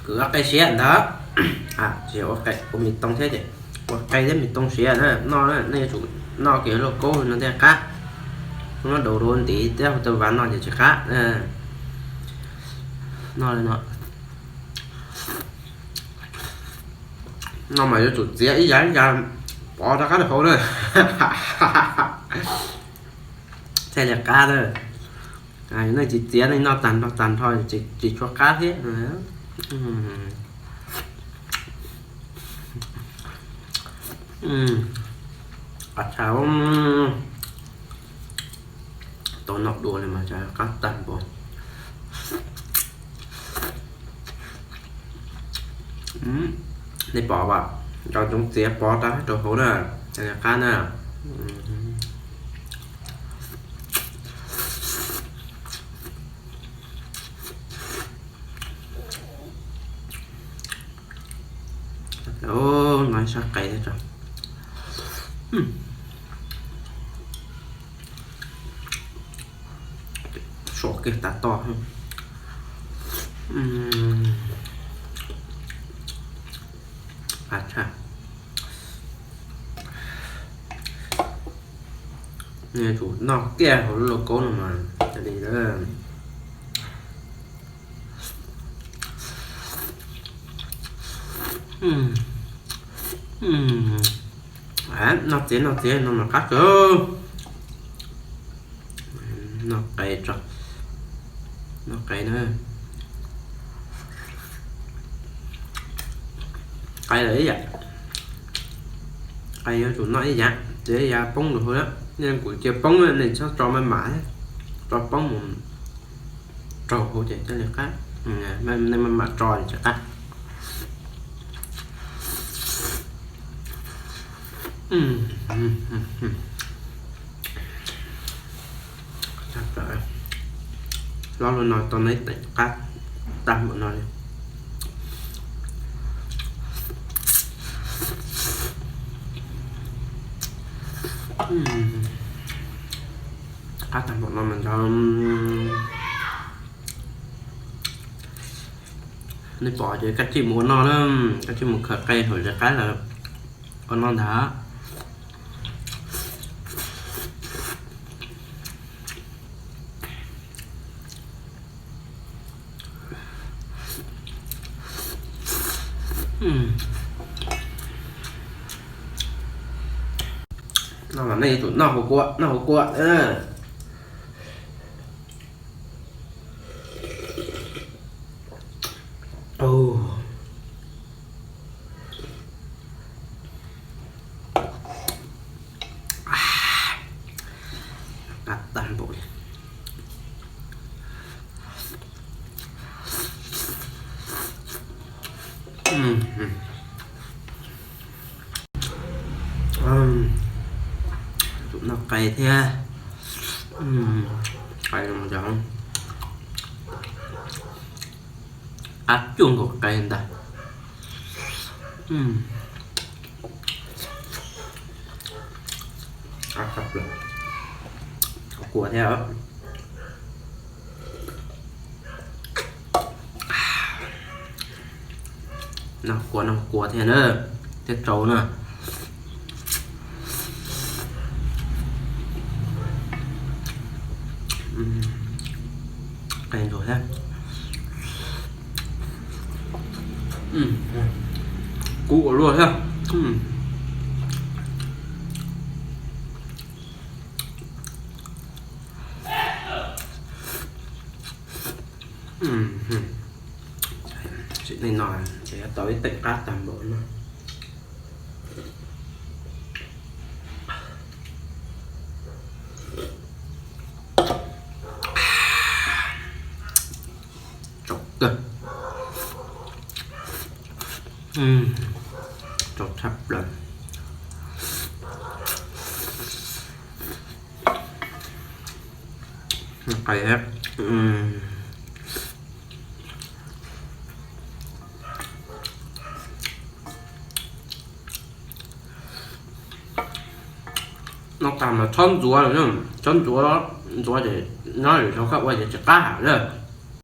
Kwv ob qe siav ntawd, tsis ua qe ua me tooj thiab ces, ua qe thiab me tooj siav na, noj na, nej yuav tsum noj kiag lauj kaub no thiaj qab. Noj daus rau ntiv thiab hauv taw vas no ces tsis qab. Noj li no, noj mas yuav tsum txiav ib yav ib yav pov rov qab rau hauv na, thiaj li qab na. Nej tsis txiav nej noj tag nrho tag nrho tsis tshua qab thiab. Qab tshaj, tau noj dua li mas qab tag npaum. Nej pom, cov ntsoov txiav pov rau hauv na, qab na. Noj sab qe thiab tso. Sov kiag tas toj. Qab tshaj. Nws yuav tsum noj kiag hauv lub lauj kaub no mas li. Noj txiav noj txiav no mas qab kawg. Noj qe tso, noj qe na. Qe lawm ib yam, qe yuav tsum noj ib yam, txiav ib yam poob rau hauv lawm. Nej kuv cia poob, nej txhob tso maj mam, tso poob mus raug hauv ces thiaj li qab. Nej maj mam tso ces qab. Hlob luaj no tau noj teem qab tag npaum no li. Qab tag npaum no mas nrog, nej pom ces koj tsij mus ua noj na, koj tsij mus khaws qe hauv zes qab lawm ua noj ntag. Noj mas nej yuav tsum noj hauv kua, noj hauv kua. Qab tag npaum li. Tsum noj qe thiab. Qe no cov qab cuag nkaus qe ntag. Kua thiab. Noj kua noj kua thiab na, thiab rau na. Qe ntsuag thiab. Kub ua luaj thiab. Sim neej no ces tau ib teem qab tag npaum no. Tsaus kawg. Tsaus tshaj plaws. Qe thiab. Noj tag mas txhob ntxuav, txhob ntxuav, ntxuav ces nyob lwm zaus koj ua ces tsis qab hais lawm.